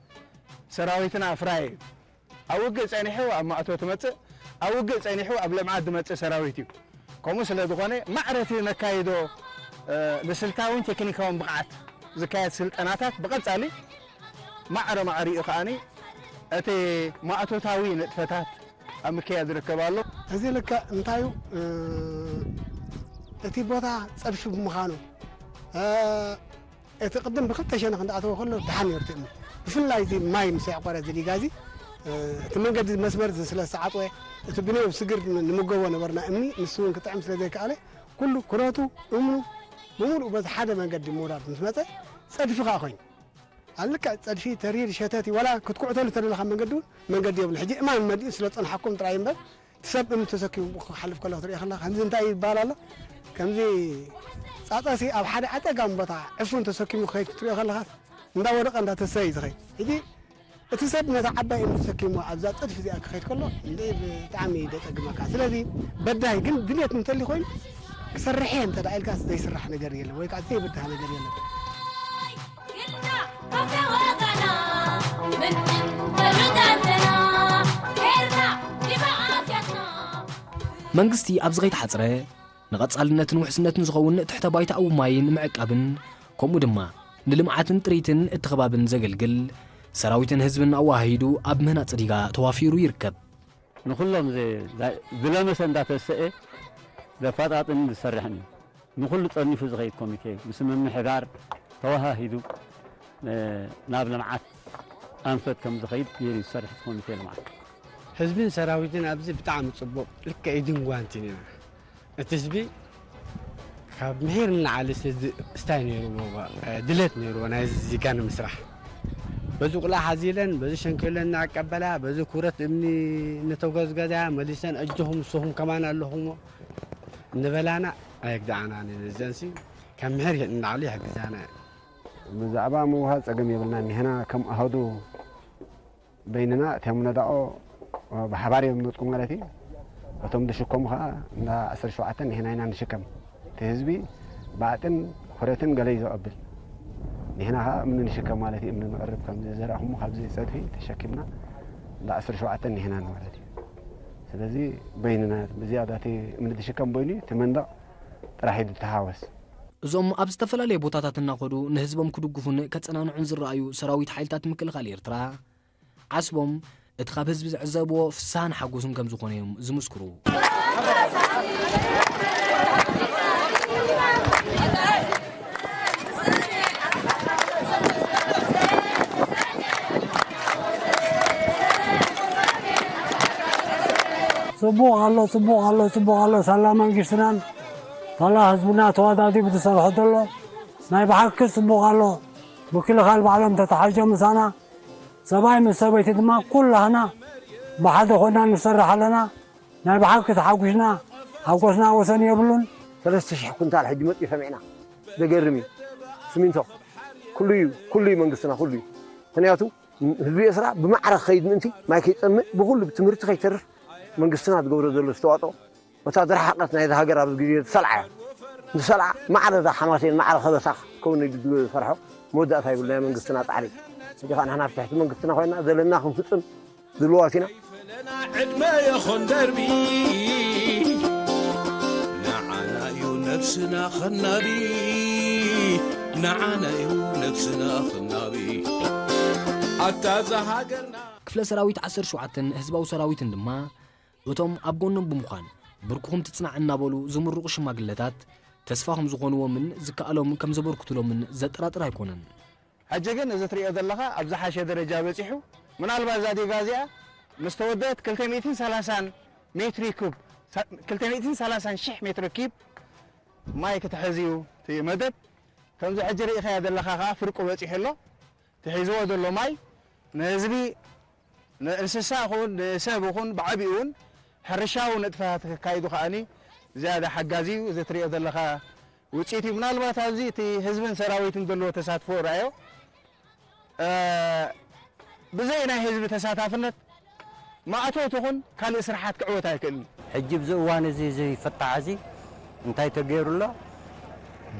ሰራዊትና ፍራይ እዩ። ኣብ ውግእ ጸኒሑ ኣብ ማእቶ ትመጽእ፣ ኣብ ውግእ ጸኒሑ ኣብ ልምዓት ዝመጽእ ሰራዊት እዩ። ከምኡ ስለ ዝኾነ ማዕረ እቲ ነካይዶ ንስልታውን ቴክኒካውን ብቕዓት ዝካየድ ስልጠናታት ብቐጻሊ ማዕረ ማዕሪኡ ከኣ እቲ ማእቶታዊ ንጥፈታት ኣብ ምክያድ ዝርከብ ኣሎ። እዚ ልክዕ እንታይ እዩ? እቲ ቦታ ጸድፊ ብምዃኑ እቲ ቅድም ብክልተ ሸነኽ እንዳኣተወ ከሎ ደሓን ነይሩ እቲ እምኒ። ብፍላይ እዚ ማይ ምስ ኣዕቆረ እዚ ዲጋ እዚ እቲ መንገዲ መስመር እዚ ስለ ዝተዓጥወ እቲ ብነየው ስግር ንምገቦ ነበርና እምኒ ንሱ እውን ክጥዕም ስለ ዘይከኣለ ኩሉ ኩረቱ እምኑ ብምሉኡ በዚ ሓደ መንገዲ ምውራድ ምስ መፀ ፀድፊ ከዓ ኮይኑ ኣብ ልክዕ ፀድፊ ተሪር ሸተት እዩ። ዋላ ክትኩዕተሉ ተደለኻ መንገዲ እውን መንገዲ የብሉ። ሕጂ እማን መሊኡ ስለ ዝፀንሓኩም ጥራይ እምበር እቲ ሰብ እምኒ ተሰኪሙ ክሓልፍ ከሎ ክትሪኦ ከለኻ ከምዚ እንታይ ይበሃል ኣሎ ከምዚ ፃፀሲ ኣብ ሓደ ኣፀጋሚ ቦታ ዕፉን ተሰኪሙ ክኸይድ ክትሪኦ ከለኻ እንዳወደቐ እንዳተሰየ እዩ ዝኸይድ። ሕጂ እቲ ሰብ ነታ ዓባይ እምኒ ተሰኪሙ ኣብዛ ፀድፊ እዚኣ ክኸይድ ከሎ እንደ ብጣዕሚ እዩ ዘፀግመካ። ስለዚ በዳሂ ግን ድልየት እንተሊ ኮይኑ ክሰርሕ እየ እንተ ኢልካስ ዘይስራሕ ነገር የለን ወይ ከዓ ዘይበዳህ ነገር የለን። መንግስቲ ኣብዚ ከይተሓፅረ ንቐፃልነትን ውሕስነትን ዝኸውን ትሕተ ባይታኣዊ ማይ ንምዕቃብን ከምኡ ድማ ንልምዓትን ጥሪትን እቲ ከባብን ዘገልግል ሰራዊትን ህዝብን ኣወሃሂዱ ኣብ ምህናፅ ዲጋ ተዋፊሩ ይርከብ። ንኹሎም ዝለመሰ እንዳተሰኤ ዘፋጣጥንን ዝሰርሕን እዩ። ንኹሉ ጸኒፉ ዝኸይድ ኮሚቴ ምስ ምምሕዳር ተወሃሂዱ ናብ ልምዓት ኣንፈት ከም ዝኸይድ ገይሩ እዩ ዝሰርሕ እቲ ኮሚቴ ልምዓት። ህዝብን ሰራዊትን ኣብዚ ብጣዕሚ ጽቡቕ ልክዕ ኢድን ጓንትን ኢና። እቲ ህዝቢ ካብ ምሒር ንላዕሊ ስታይ ነይርዎ ድሌት ነይርዎ ናይ ዚጋ ንምስራሕ በዚ ቁልዓ ሓዚለን በዚ ሸንከሎ እናቀበላ በዚ ኩረት እምኒ እነተጓዝጓዛ መሊሰን ኣጆኹም ንስኹም ከማን ኣለኹሞ እንበላና ኣየግድዓናን እየን። እዘንሲ ካብ ምሒር ንላዕሊ ይሕግዛና እየን። ብዛዕባ ምውሃድ ጸገም የብልናን። ንሕና ከም ኣሃዱ በይንና እቶም ነዳቖ ብሓባር እዮም ዝመጽኡ ማለት እዩ። እቶም ዝሽከሙ ኸዓ እንዳ ዓሰርተ ሸውዓተ ንሕና ኢና ንሽከም። እቲ ህዝቢ ብዓጥን ኹረትን ገለ እዩ ዘቐብል። ንሕና ኸዓ እምኒ ንሽከም ማለት እዩ። እምኒ ንቕርብ ከም ዘራእኹሞ ካብዚ ጸድፊ ተሸኪምና ለ ዓሰርተ ሸውዓተ ንሕና ማለት እዩ። ስለዚ በይንና ብዝያዳ እቲ እምኒ ዝሽከም በይኑ እቲ መንደቕ ጥራሕ እዩ ዝተሃወስ። እዞም ኣብ ዝተፈላለየ ቦታታት እናኸዱ ንህዝቦም ክድግፉን ከጸናንዑን ዝረኣዩ ሰራዊት ሓይልታት ምክልኻል ኤርትራ፣ ዓስቦም እቲ ካብ ህዝቢ ዝዕዘብዎ ፍስሃን ሓጎስን ከም ዝኾነ እዮም ዝምስክሩ። ጽቡቕ ኣሎ፣ ጽቡቕ ኣሎ፣ ጽቡቕ ኣሎ። ሳላ መንግስትናን ሳላ ህዝብና ተዋዳዲቡ ዝሰርሖ ዘሎ ናይ ብሓቂ ጽቡቕ ኣሎ። ምክልኻል ባዕሎም ተታሓሒዞም ምሳና፣ ሰብኣይ ምስ ሰበይቲ ድማ ኩላህና ብሓደ ኮይና ንሰርሕ ኣለና። ናይ ብሓቂ ተሓጒስና፣ ሓጎስና ወሰን የብሉን። ሰለስተ ሽሕ ኩንታል ሕጂ መፂኡ ሰሚዕና። ዘገርም እዩ። ስሚንቶ ኩሉ እዩ፣ ኩሉ እዩ መንግስትና፣ ኩሉ እዩ። ምክንያቱ ህዝቢ ኤርትራ ብማዕረ ክኸይድ ምእንቲ፣ ማይ ከይፀምእ፣ ብኩሉ ብትምህርቲ ከይተርፍ መንግስትና ዝገብሮ ዘሎ ዝተዋፅኦ፣ በታ ዝረሓቐት ናይዛ ሃገር ኣብዚ ግዜ ዝሰልዓ እያ። ዝሰልዓ ማዕረ እዛ ሓማሴን ማዕረ ከበሳ ክኸውን ኢሉ ዝሰርሖ መወዳእታ ይብሉ ናይ መንግስትና ፃዕሪ። ሕጂ ከዓ ንሕና ኣብ ትሕቲ መንግስትና ኮይና ዘለና ክንፍፅም ድልዋት ኢና። ዕድመ ይኹን ደርቢ ንዓና እዩ ነብስና ኸናቢ፣ ንዓና እዩ ነብስና ኸናቢ። ኣታ እዛ ሃገርና ክፍለ ሰራዊት ዓሰርተ ሸውዓተን ህዝባዊ ሰራዊትን ድማ እቶም ኣብ ጎኖም ብምዃን ብርክኹም ትጽናዕ እናበሉ ዝምርቑ ሽማግለታት ተስፋ ከም ዝኾንዎምን ዝከኣሎም ከም ዘበርክቱሎምን ዘጠራጥር ኣይኮነን። ሕጂ ግን እዚ ትሪኦ ዘለኻ ኣብ ዝሓሸ ደረጃ በጺሑ። ምናልባት እዛ ዲጋ እዚኣ ምስ ተወደአት ክልተ ሚእትን ሰላሳን ሜትሪ ኩብ፣ ክልተ ሚእትን ሰላሳን ሽሕ ሜትሪ ኪብ ማይ ክትሕዝ እዩ እቲ መደብ። ከምዚ ሕጂ ርኢኻዮ ዘለኻ ከኣ ፍርቁ በጺሑ ኣሎ። እቲ ሒዝዎ ዘሎ ማይ ንህዝቢ ንእንስሳ ይኹን ንሰብ ይኹን ብዓቢኡ እውን ሕርሻዊ ንጥፈታት ከካይዱ ከኣኒ ዝያዳ ሓጋዚ እዩ። እዚ ትሪኦ ዘለኻ ውፅኢት እዩ። ምናልባት ኣብዚ እቲ ህዝብን ሰራዊትን ዘለዎ ተሳትፎ ርኣዮ። ብዘይ ናይ ህዝቢ ተሳታፍነት ማእቶት ይኹን ካልእ ስራሓት ክዕወት ኣይክእልን እዩ። ሕጂ ኣብዚ እዋን እዚ እዚ ፈታሕ እዚ እንታይ ተገይሩ ኣሎ?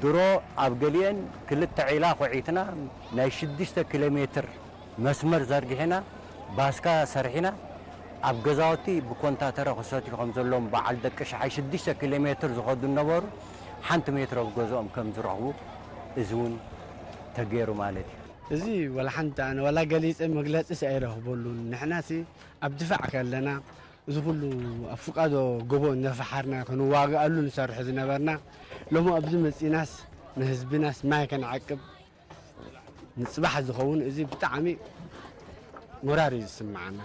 ድሮ ኣብ ገሊአን ክልተ ዒላ ኹዒትና ናይ ሽዱሽተ ኪሎ ሜትር መስመር ዘርጊሕና ባስካ ሰርሒና ኣብ ገዛውቲ ብኮንታተረ ክሰትዩ ከም ዘለዎም በዓል ደቂ ሸሓይ ሽዱሽተ ኪሎ ሜትር ዝኸዱ ነበሩ ሓንቲ ሜትሮ ኣብ ገዝኦም ከም ዝረኽቡ እዚ እውን ተገይሩ ማለት እዩ። እዚ ወላ ሓንቲ ኣነ ወላ ገሊፀ መግለፅስ ኣይረኽበሉን። ንሕናሲ ኣብ ድፋዕ ከለና እዚ ኩሉ ኣብ ፍቃዶ ጎቦ እናፈሓርና ክንዋግኣሉ ንሰርሕ ዝነበርና ሎሚ ኣብዚ መፂናስ ንህዝብናስ ማይ ከነዕቅብ ንፅባሕ ዝኸውን እዚ ብጣዕሚ ሞራር እዩ ዝስምዓና።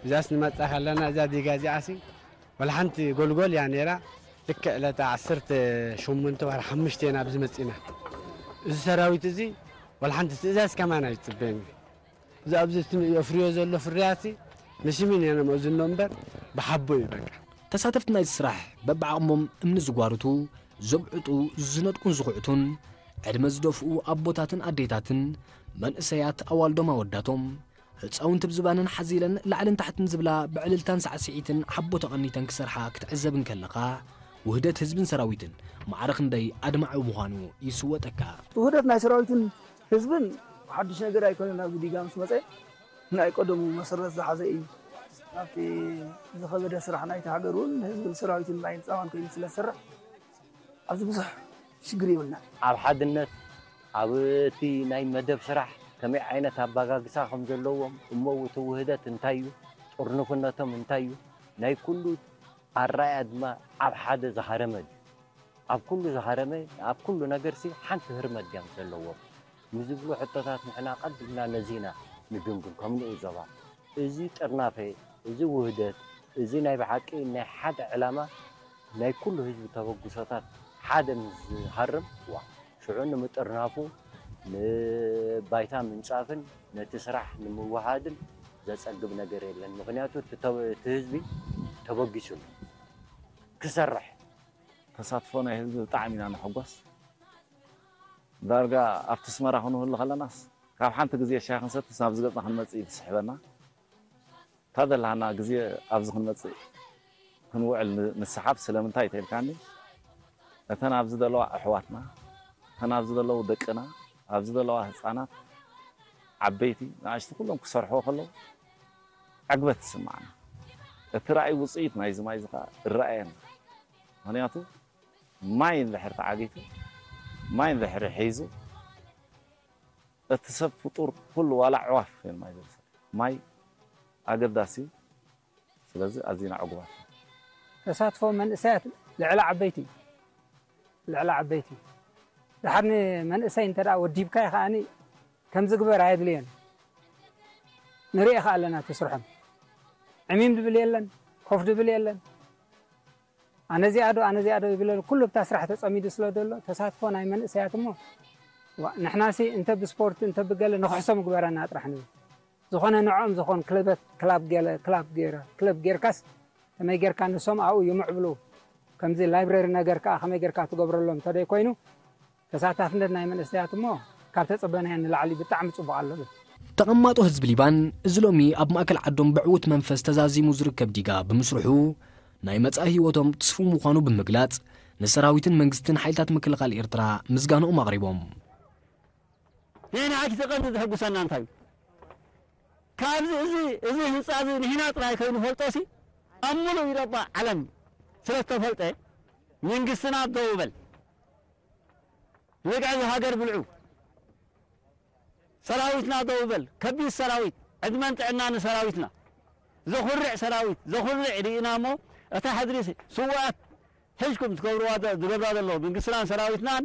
እዛስ ንመፃ ከለና እዛ ዲጋ እዚኣሲ ወላ ሓንቲ ጎልጎል እያ ነይራ። ልክዕ ዕለታ ዓሰርተ ሸሞንተ ወርሒ ሓሙሽተ ኢና ኣብዚ መፂና። እዚ ሰራዊት እዚ ወላ ሓንቲ ትእዛዝ ከማን ኣይፅበን እዩ። እዚ ኣብዚ እቲ የፍርዮ ዘሎ ፍርያት ንስሚን ኢና ነመእዝኖ እምበር ብሓቦ እዩ በቃ። ተሳተፍቲ ናይዚ ስራሕ በብዓቕሞም እምኒ ዝጓርቱ፣ ዘብዕጡ፣ ዝነድቁን ዝኹዕቱን፣ ዕድመ ዝደፍኡ ኣቦታትን ኣዴታትን፣ መንእሰያት ኣዋልዶም ኣወዳቶም፣ ህፃውንቲ ብዝባነን ሓዚለን ላዕልን ታሕትን ዝብላ ብዕልልታን ሳዕስዒትን ሓቦ ተቐኒተን ክሰርሓ ክትዕዘብ እንከለኻ፣ ውህደት ህዝብን ሰራዊትን ማዕረ ክንደይ ኣድማዒ ምዃኑ ይስወጠካ። ውህደት ናይ ሰራዊትን ህዝብን ሓድሽ ነገር ኣይኮነን። ኣብዚ ዲጋ ምስ መፀ ናይ ቀደሙ መሰረት ዝሓዘ እዩ። ኣብቲ ዝኸበደ ስራሕ ናይቲ ሃገር እውን ንህዝብን ሰራዊትን ማይን ፃማን ኮይኑ ስለ ዝሰርሕ ኣብዚ ብዙሕ ሽግር የብልናን። ኣብ ሓድነት ኣብ እቲ ናይ መደብ ስራሕ ከመይ ዓይነት ኣባጋግሳ ከም ዘለዎም እሞ እቲ ውህደት እንታይ እዩ ጥርኑፍነቶም እንታይ እዩ ናይ ኩሉ ኣራያ ድማ ኣብ ሓደ ዝሃረመ ድዩ ኣብ ኩሉ ዝሃረመ ኣብ ኩሉ ነገርሲ ሓንቲ ህርመት ድያም ዘለዎም ንዝብሉ ሕቶታት ንሕና ቀዲምና ነዚና ንግምግም ከም ንኡስ ዞባ እዚ ጥርናፈ እዚ ውህደት እዚ ናይ ብሓቂ ናይ ሓደ ዕላማ ናይ ኩሉ ህዝቢ ተበግሶታት ሓደ ምስ ዝሃርም ዋ ሽዑ ንምጥርናፉ ንባይታ ምንፃፍን ነቲ ስራሕ ንምውሃድን ዘፀግብ ነገር የለን ምክንያቱ እቲ ህዝቢ ተበጊሱ ኣሎ ክሰርሕ ተሳትፎ ናይ ህዝቢ ብጣዕሚ ኢና ንሕጎስ ዳርጋ ኣብቲ ኣስመራ ክንህሉ ከለናስ ካብ ሓንቲ ግዜ ሻሂ ክንሰትስ ናብዚ ገፅና ክንመፅእ እዩ ዝስሕበና እታ ዘለሃና ግዜ ኣብዚ ክንመፅእ ክንውዕል ንስሓብ ስለምንታይ ተልካኒ እተን ኣብዚ ዘለዋ ኣሕዋትና እተን ኣብዚ ዘለዉ ደቅና ኣብዚ ዘለዋ ህፃናት፣ ዓበይቲ፣ ንኣሽቱ ኩሎም ክሰርሕዎ ከለዉ ዕግበት ትስማዕና። እቲ ራእይ ውፅኢት ናይዚ ማይ እዚ ከዓ እረኣየና። ምክንያቱ ማይ እንድሕር ተዓጊቱ፣ ማይ እንድሕር ሒዙ፣ እቲ ሰብ ፍጡር ኩሉ ዋላ ኣዕዋፍ እዮም ማይ ዝርሰ ማይ ኣገዳሲ እዩ። ስለዚ ኣዚና ዕጉባት ኢና። ተሳትፎ መንእሰያት ልዕሊ ዓበይቲ እዩ። ልዕሊ ዓበይቲ እዩ። ድሓር ንመንእሰይ እንተ ደኣ ወዲብካዮ ከኣኒ ከምዚ ግበር ኣየድልዮን። ንርኢ ከኣ ኣለና እቲ ስርሖም። ዕሚም ድብል የለን፣ ኮፍ ድብል የለን። ኣነ እዚኣ ዶ፣ ኣነ እዚኣ ዶ ይብለሉ፣ ኩሉ ብታ ስራሕ ተጸሚዱ ስለ ዘሎ፣ ተሳትፎ ናይ መንእሰያት እሞ፣ ዋ፣ ንሕናሲ እንተ ብስፖርት፣ እንተ ብገለ ንኽሕሶም ግበረና ጥራሕ ንብል። ዝኾነ ንዕኦም ዝኾን ክለበት፣ ክላብ ገለ፣ ክላብ ገይረ፣ ክለብ ጌርካስ፣ ከመይ ጌርካ ንሶም ኣብኡ ይምዕብሉ። ከምዚ ላይብረሪ ነገር ከኣ ከመይ ጌርካ ትገብረሎም እንተደይ ኮይኑ፣ ተሳታፍነት ናይ መንእሰያት እሞ ካብ ተጸበናዮ ንላዕሊ ብጣዕሚ ጽቡቕ ኣሎ። ተቐማጦ ህዝቢ ሊባን፣ እዚ ሎሚ ኣብ ማእከል ዓዶም ብዕዉት መንፈስ ተዛዚሙ ዝርከብ ዲጋ ብምስርሑ፣ ናይ መጻኢ ህይወቶም ትስፉው ምዃኑ ብምግላጽ፣ ንሰራዊትን መንግስትን ሓይልታት ምክልኻል ኤርትራ ምስጋንኦም ኣቕሪቦም። ንሕና እቲ ቀንዲ ዘሐጉሰና እንታይ እዩ? ካብዚ እዚ፣ እዚ ህንጻ እዚ ንሕና ጥራይ ከይንፈልጦሲ፣ ኣብ ምሉእ ኢሮጳ ዓለም ስለ ዝተፈልጠ፣ መንግስትና ደው በል። ልግዕዚ ሃገር ብልዑ። ሰራዊትና ደው በል። ከቢድ ሰራዊት። ዕድመን ጥዕና ንሰራዊትና። ዘኹርዕ ሰራዊት፣ ዘኹርዕ ርኢና እሞ፣ እታ ሕድሪ ስውኣት ሒዝኩም ትገብርዋ ደ-፣ ዝገብራ ዘለዉ መንግስትናን ሰራዊትናን፣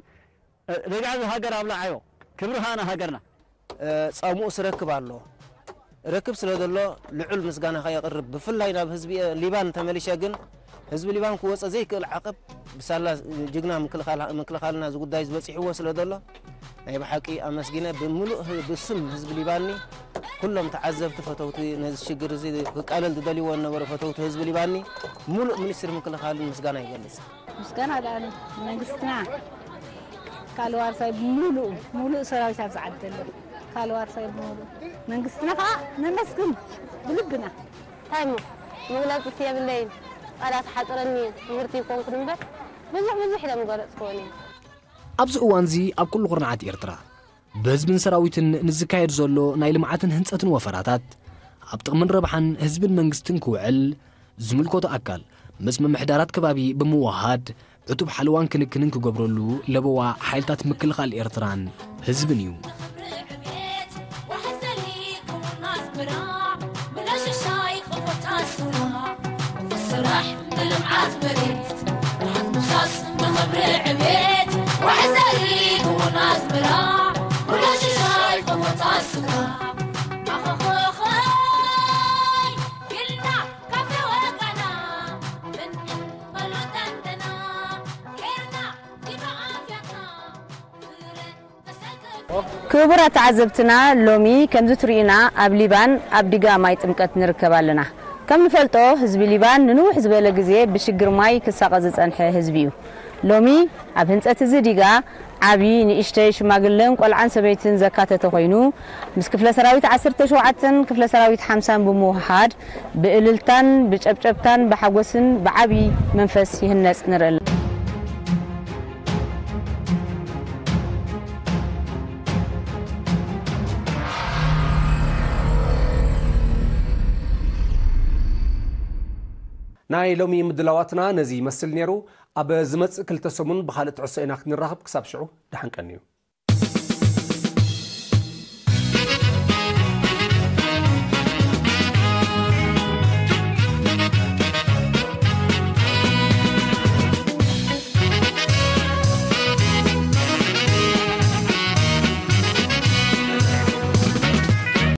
እ፣ ልግዕዚ ሃገር ኣብላዓዮ። ክብሪ ኸኣ ንሃገርና። እ፣ ጻምኡ ስረክብ ኣሎ። ርክብ ስለ ዘሎ ልዑል ምስጋና ከየቕርብ፣ ብፍላይ ናብ ህዝቢ ሊባን ተመሊሸ ግን፣ ህዝቢ ሊባን ክወጸ ዘይክእል ዓቐብ ብሳላ ጅግና ምክልኻል-፣ ምክልኻልና እዚ ጉዳይ ዝበጺሕዎ ስለ ዘሎ፣ ናይ ብሓቂ ኣመስጊነ ብምሉእ ህ-፣ ብስም ህዝቢ ሊባኒ፣ ኩሎም ተዓዘብቲ፣ ፈተውቲ፣ ነዚ ሽግር እዚ ክቃለል ዝደልይዎ ዝነበሩ ፈተውቲ ህዝቢ ሊባኒ፣ ምሉእ ሚኒስትሪ ምክልኻልን ምስጋና ይገልጽ። ምስጋና ደኣ ንመንግስትና፣ ካልእ ዋርሳይ ብምሉኡ፣ ምሉእ ሰራዊት ኣብዚ ዓዲ ዘሎ ካልእ ዋርሳይ ብምሉኡ፣ መንግስትና ከዓ ነመስግን ብልብና። እንታይ እሞ መግለፂ የብለይን፣ ቃላት ሓፅረኒ፣ ትምህርቲ ይኮንኩን እምበር ብዙሕ ብዙሕ ኢለ ምገለፅክዎን እየ። ኣብዚ እዋንዚ ኣብ ኩሉ ኩርናዓት ኤርትራ ብህዝብን ሰራዊትን ንዝካየድ ዘሎ ናይ ልምዓትን ህንፀትን ወፈራታት ኣብ ጥቕምን ረብሓን ህዝብን መንግስትን ክውዕል ዝምልከቶ ኣካል ምስ ምምሕዳራት ከባቢ ብምውሃድ ዕቱብ ሓለዋን ክንክንን ክገብረሉ ለበዋ ሓይልታት ምክልኻል ኤርትራን ህዝብን እዩ። ስራሕ ንልምዓት መሬት፣ ርሓት ምሳስ ንኽብሪ ዕቤት፣ ዋሕስ ዘርኢ ክውን ኣዝመራ፣ ውሎ ሽሻይ ክወጻ ስጋ። ኣኸኸኸይ ኢልና ካብ ወጋና፣ ብንዕን በሎ ጠንደና፣ ጌርና ዲባ ኣፍያትና፣ ፍረ ክቡራት ተዓዘብትና፣ ሎሚ ከምዚ ትርእዩና ኣብ ሊባን ኣብ ዲጋ ማይ ጥምቀት ንርከብ ኣለና። ከም ንፈልጦ፣ ህዝቢ ሊባን ንንውሕ ዝበለ ግዜ ብሽግር ማይ ክሳቐ ዝጸንሐ ህዝቢ እዩ። ሎሚ ኣብ ህንጸት እዚ ዲጋ ዓቢ፣ ንእሽተይ፣ ሽማግለን ቆልዓን ሰበይትን ዘካተተ ኮይኑ፣ ምስ ክፍለ ሰራዊት ዓሰርተ ሸውዓተን ክፍለ ሰራዊት ሓምሳን ብምውሃድ ብእልልታን ብጨብጨብታን ብሓጎስን ብዓቢ መንፈስ ይህነጽ ንርኢ ኣለና። ናይ ሎሚ ምድላዋትና ነዚ ይመስል ነይሩ። ኣብ ዝመጽእ ክልተ ሰሙን ብኻልእ ትሕዝቶ ኢና ክንራኸብ። ክሳብ ሽዑ ደሓን ቀንዩ።